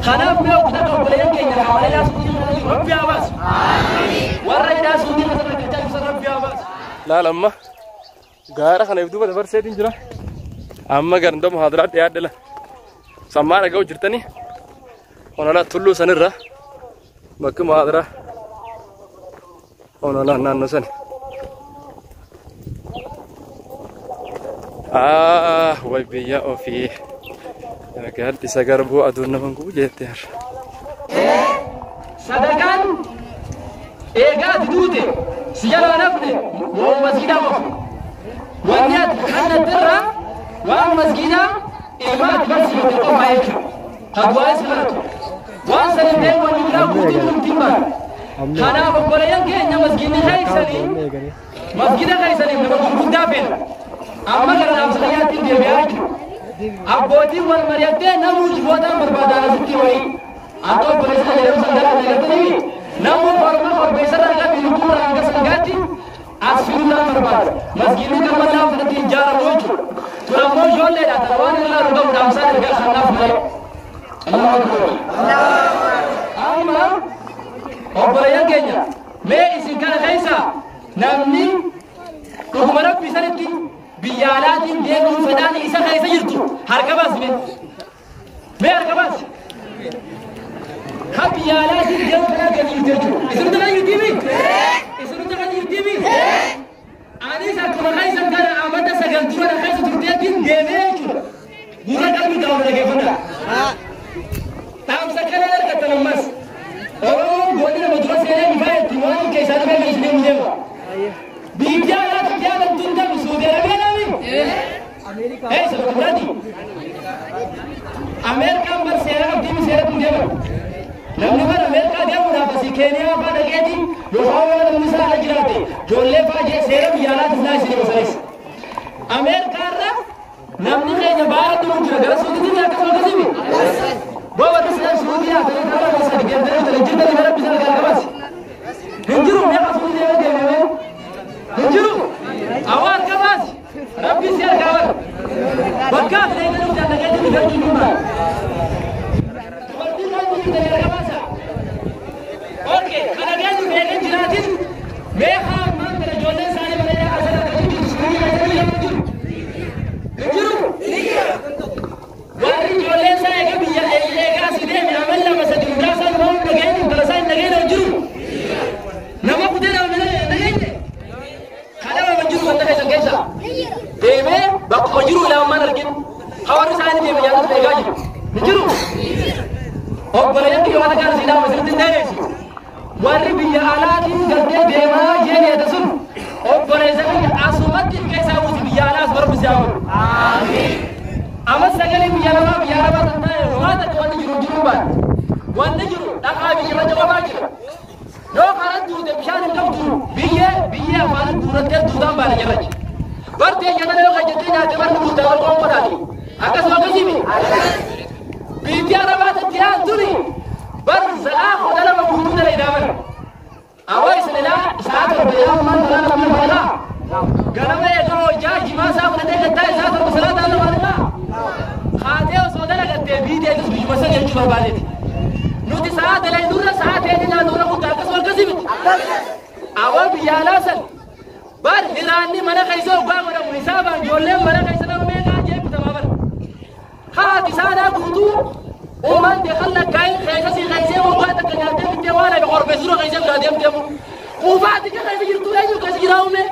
Kanaaf mee okkota obboleeyyan keenya kan mana hidhaa Suudii kana jiru Rabbi haa baasu. Warra hidhaa Suudii keessa rakkachaa jiru san Rabbi haa baasu. Laal amma gaara kana if duuba dabarseetiin jira. Amma ganda muhaadaraa dhiyaadhe la. Sammaa dhaga'u jirtanii. Onolaa tulluu sanirra bakki muhaadaraa onolaa naannoo sani. Ah, way biyya ofii. Gaaddisa garbuu aduun nama gubu jette har'a. Sadaqaan eegaa ati duute si jalaa nafne waan masgiidaa qofa. Wanni ati kannattirraa waan masgiidaa ilma ati barsiifte qofa jechuudha. Ka du'aa si kadhatu. Waan san hin ta'in wanni biraa guutuun nutti hin baane. Kanaaf obboleeyyan keenya masgiidni keessanii masgiida keessaniif nama gurguddaa feena. Amma gara dhaamsa kiyyaatti deebi'aa jechuudha. Abbootiin wal mari'attee namuu jibootaan barbaadan asitti wayii. Akka obboleessa kan jedhamu sangaa kan agartanii namuu korma korbeessarraa qabi lukkuurraa hanga sangaatti as fiduudhaan barbaada. Masgiidni kan mallaa ofirratti ijaaramu jechuudha. Kun ammoo ijoolleedha. Tana waan irraa nu qabu dhaamsaan ergaa kanaaf malee. Allahu Akbar. Amma obboleeyyan keenya mee isin kana keessa namni dhuguma Rabbi sanitti biyya alaatiin deemuun fedhaan isa keessa jirtu harka baasi mee. Mee harka baasi. Kan biyya alaatiin deemuu fedhaan keessa jirtu jechuudha. Isin hunda kan jirtii mi? Isin hunda kan jirtii mi? Anis akkuma keessan kana amata 9 dura na keessa turteetiin deemee jechuudha. Gurra qalbii qabu dhaggeeffadhaa. Dhaamsa kana argattan ammas. Oromoon goonni nama dura seenee bifaa itti waan keessaa dhufee kan isin deemu. Biyya alaatti jaalattuun tamu Suudi Arabiyaa laami? Eessa bakka biraati? Ameerikaan bar seera qabdii mi seera tun deeman. Namni bar Ameerikaa deemuudhaaf asii Keeniyaa faa dhaqeeti yookaan waan namni isaa ala jiraate ijoollee faa jee seera biyya alaatis naa isin masanis. Ameerikaa irra namni keenya baara dhumu jira gara Suudiitti akkasuma akkasii mi? Boo warri silaan Suudii haa ta'e karaa keessa deemtanii jirtan jirtanii gara bishaan gara qabas. Hin jiru meeqa Suudii deemee deemee hin jiru. Awwa harka baasi. Rabbi si harkaa bara. Bakka ati deemtee dhufte dhaqeetti dhufachuu hin baala. Dubartiin kan jirtu harka baasa. Okay, kana geenyu beekan jiraatin mee haa ammaan kana ijoolleen isaanii mana hidhaa keessa rakkachuu jirtu Suudii keessa biyya jiru. Hin jiru. Warri ijoolleen isaa eega biyya eegaa asii deeme amal 2 3 mucaa isaa nama hin dhageenye intala isaa hin dhageenye hin jiru. Nama kutee nama hin dhageenye. Kana nama jiru wanta keessan keessa. Deemee bakkuma jiru ilaa ammaan argin. Hawarri isaanii deeme nyaata eegaa jiru. Ni jiru. Obboleeyyan kiyya waan akka asii dhaama sirriitti hin dheeressu. Warri biyya alaatiin gartee deemaa jeeneeta sun obboleessa kiyya asumatti keessaa buusi biyya alaas barbi si haa Amma sagalee biyya lamaa biyya arabaa kan ta'e waan takka wanni jiru jiru baate. Wanni jiru dhaqaa biyya irra jababaa jira. Yoo karaa duute bishaan hin qabdu biyyee biyyee afaan guurattee duutaan baane jirrachi. Bartee nyaata yoo hojjettee nyaatte barni guutaa wal qoonqotaati. Akkasuma akkasii mi? Biyyi arabaa tatti yaantuni bar sa'aa 12 guutuu dalagaa bara. Awwa isin ilaa sa'a 7 ilaa ammaan tanaa namni baala. Ganama eegaa hojjaa jimaa isaa fudhatee gattaa isaa 7 salaataa lama ilaa. Haatee osoo dalagattee biiteetis biyyuma san jechuu barbaadeeti. Nuti sa'a dalagnurra sa'a teenya nyaannu irra guddaa akkasuma akkasii miti. Awwa biyya alaa san bar hiraanni mana keessa hoggaa godhamu hisaabaan ijoolleen mana keessa nama meeqaa jee bitamaa bara. Haati saanaa guutuu ummaan tee kan lakkaa'in keessa si keessee waggaa takka nyaattee fittee waan hafe korbeessuu keessa biraa deemteemu. Quufaati keessa jirtu eenyu keessa jiraa uume?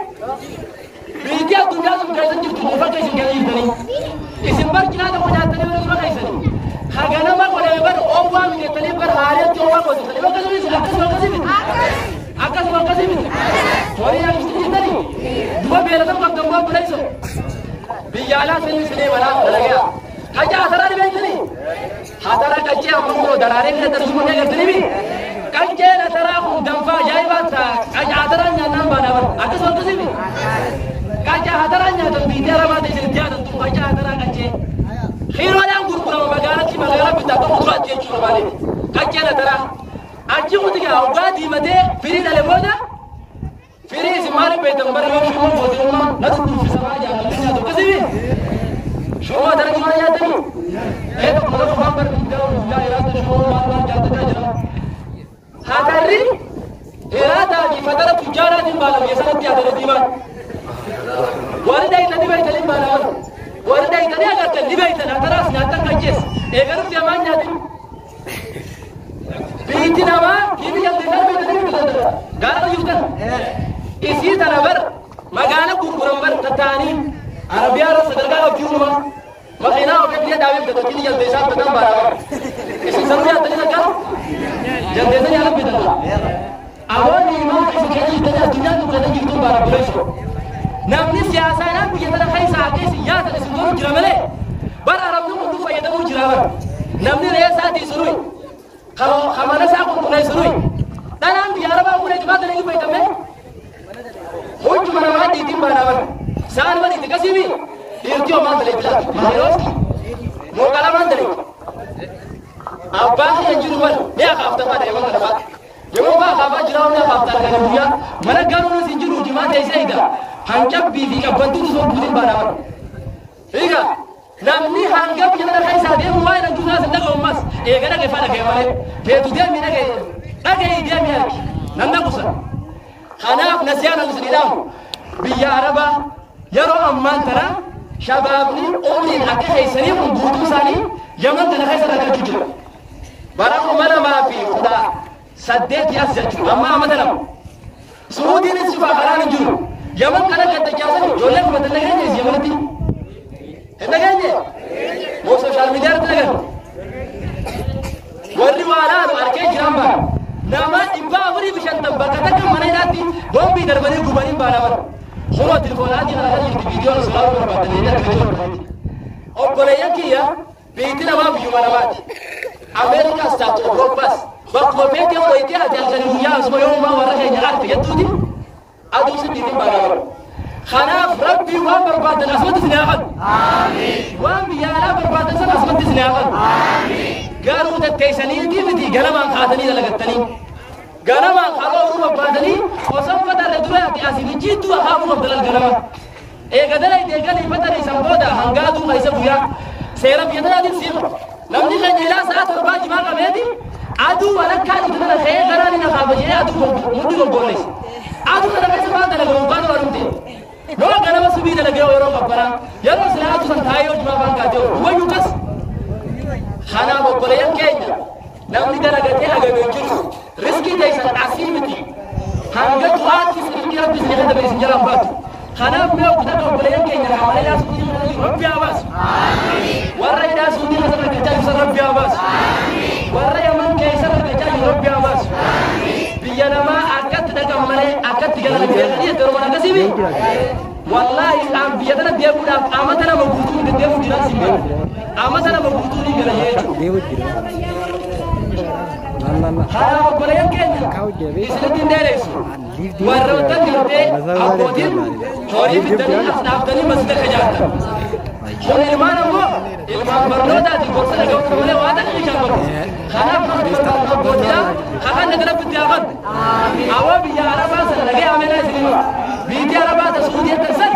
Biyyi addunyaa sun keessa jirtu quufa keessa keessa jirtanii. Isin bar cinaa tokko nyaattanii mana dura keessanii. Haganama godhame bar oowwaa miteettanii bar haaleetti oowwaa gootitanii. Akkasuma akkasuma akkasii miti. Akkasuma akkasii miti. Horii nyaachifti jirtanii. Duba beelatan qabdan waan buleessu. Biyya alaa sanii sinee balaa dalagaa. Qaccee hataraa ni beektanii? Hatara qaccee amma immoo daraaree kan darsu kun agartanii mi? Qacceen hataraa kun danfaa ajaa'ibaa ta'a. Qaccee hataraan nyaannaan baanaa bara. Akkasuma akkasii mi? Qaccee hataraan nyaatan biyya arabaa ta'e isinitti yaadatu qaccee hataraa qaccee. Kiiloodhaan gurgurama magaalatti magaalaa bittaa akka kuduraatti jechuu barbaadeeti. Qacceen hataraa. Achi kuti gaa hoggaa diimatee firii dhale booda firii isin maaliif beektan bara yoo shumoo gootinummaa natu dubbisamaa jaallatanii nyaatu akkasii mi? Shumoo hatara jimaa nyaatanii? Ee tokko tokko waan bara guddaa guddaa jiraatu shumoo Warri hiraataa fi fatara tujjaaraatiin baala biyya sanatti yaadame diimaan. Warri dhayitanii beeytanii baala bara. Warri dhayitanii agartan ni beeytan hataraas nyaatan kan jees. Eegalutti hamaan nyaatin. Biyyi namaa kiibi jaldeessaa beeytanii bitatan. Gaara jirtan. Isii tana bar magaala gurguran bar tattaanii Arabiyaa irra sadarkaa qabdii uumamaa. Makiinaa ofii biyya dhaabee bitatan kiibi jaldeessaa bitatan baala bara. Isin sanuu nyaattanii takkaa jaldeessa nyaata bitatan. Aboonni himaa isin keessa jirtanii addunyaan kun keessa jirtuun baala buleessu. Namni siyaasaadhaan biyya tana keessa akka isin nyaatan isin godhu jira malee bara arabni kun fayyadamuu jira bara. Namni re'ee isaatii sunuyi. Kamana isaa qulqulleessunuyi. Dhalaan biyya arabaa kun eejimaa dalagii fayyadamee hojjuma namaa dhiitiin baanaa bara. Saan bari itti kasiimi dhiirtii homaan dalagii laatu. Maayirooski mooqalamaan dalagii. Abbaa kiyya jiru bara ni akaaftan baadha yeroo kana baadha. Yeroo baa akaafaa jira humna akaaftan kana guyyaa mana galuunis hin jiru jimaa teessee eega. Hancabbii fi qabbantuutu sun guutiin baanaa bara. Egaa namni hanga biyya tana keessaa deemu waa jedhan juusaa sin dhaga'u ammas eega dhaga'e faa dhaga'e malee feetu deemi dhaga'e dhaga'e deemi argi nan dhagusa. Kanaaf nasiyaan ani isin ilaalu biyya Arabaa yeroo ammaan tana shabaabni umriin akka keessanii kun guutuu isaanii Yaman tana keessa rakkachuu jira. Bara 2018 as jechuudha amma amata lama. Suudiinis cufaa karaan hin jiru. Yaman kana gaddachaasan ijoollee qubatan dhageenye Yamanitti. Hin dhageenye? Moo sooshaal miidiyaa irratti dhageenye? Warri waa laalu arkee jiran baana. Nama 450 bakka takka mana hidhaatti boombii darbanii gubanii baana bara. Kunoo telefoonaatiin kana jirti viidiyoon suuraa barbaadanii akka jiru. Obboleeyyan kiyya biyyi namaa biyyuma namaati. Ameerikaas taatu Awurooppaas bakkuma feetee hoyitee ati halkanii guyyaa asuma yoomumaa warra keenya arte jettuuti aduu sittiin baana bara. Kanaaf Rabbii waan barbaadan asumatti isin haa qabu. Waan biyya alaa barbaadan sana asumatti isin haa qabu. Garuu tetteessanii miti ganamaan kaatanii dalagattanii. Ganamaan kaatoo uruu barbaadanii osoo fatarre dura ati asii jidduu akaafuu qabda ganama. Eega dalagde eegalii fatare isan booda hanga aduu keessa guyyaa seera biyya tanaatiin siima. Namni keenya ilaa sa'a 7 jimaa qabeeti aduu walakkaa dhufte tana ka'ee garaan inni akaafa jedhee aduu mudhii goggoolleessa. Aduu kana keessa maal dalaga yookaan waa dhumte. Yoo ganama subii dalagee yeroo qabbanaa yeroo silaa aduu san taa'ee yoo jimaa faan kaatee wayyuu kas. Kanaaf obboleeyyan keenya namni dalagatee hagame hin jiru. Riskii teessan asii miti. Hanga du'aatti riskii rabbi isin katabe isin jalaan baatu. Kanaaf mee okkutata obboleeyyan keenya hamala hidhaa suutii kana jiru rabbi haa baasu. Warra hidhaa suutii keessa rakkachaa jiru san rabbi haa baasu. Warra Yaman keessa rakkachaa jiru rabbi haa baasu. Biyya namaa akkatti dhaqan malee akkatti galan beekanii jettee Oromoon akkasii mi? Wallaahi aan biyya tana deemuudhaaf amata nama guutuu deddeemuu jiran siin beeku. Amata nama guutuu ni gala jechuudha. Kanaaf obboleeyyan keenya isinitti hin dheeressu. Warroota gartee abbootiin horii fiddanii as dhaaftanii masjida ka ijaartan. Kun ilmaan ammoo ilmaan barnootaati gorsa dhaga'uu malee waa takka isaan qabu. Kanaaf kan barbaadu abbootiidha. Kakan naga rabbitti haa qabu. Awwa biyya Arabaa sana dhagee ameelaa isin hima. Biyyi Arabaa ta Suudii jettan san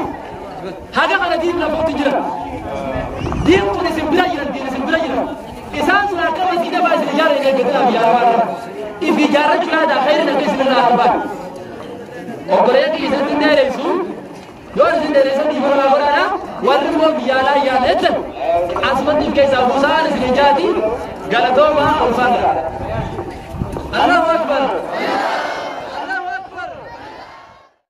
haga kana diin lafootti jiran. Diin kun isin bira jiran diin isin bira jiran. Isaan sun akka masjida baa isin ijaara hin eeggatina biyya Arabaa irra. If ijaarrachuu yaada khayrin akka isin irraa barbaadu. Obboleeyyan kiyya isinitti hin dheeressu. Yoo isin dheeressan dhiifama naa godhaadha. Warri immoo biyya alaa yaada jettan asumatti if keessaa buusaan isin hin jaati. Galatoomaa ulfaadha.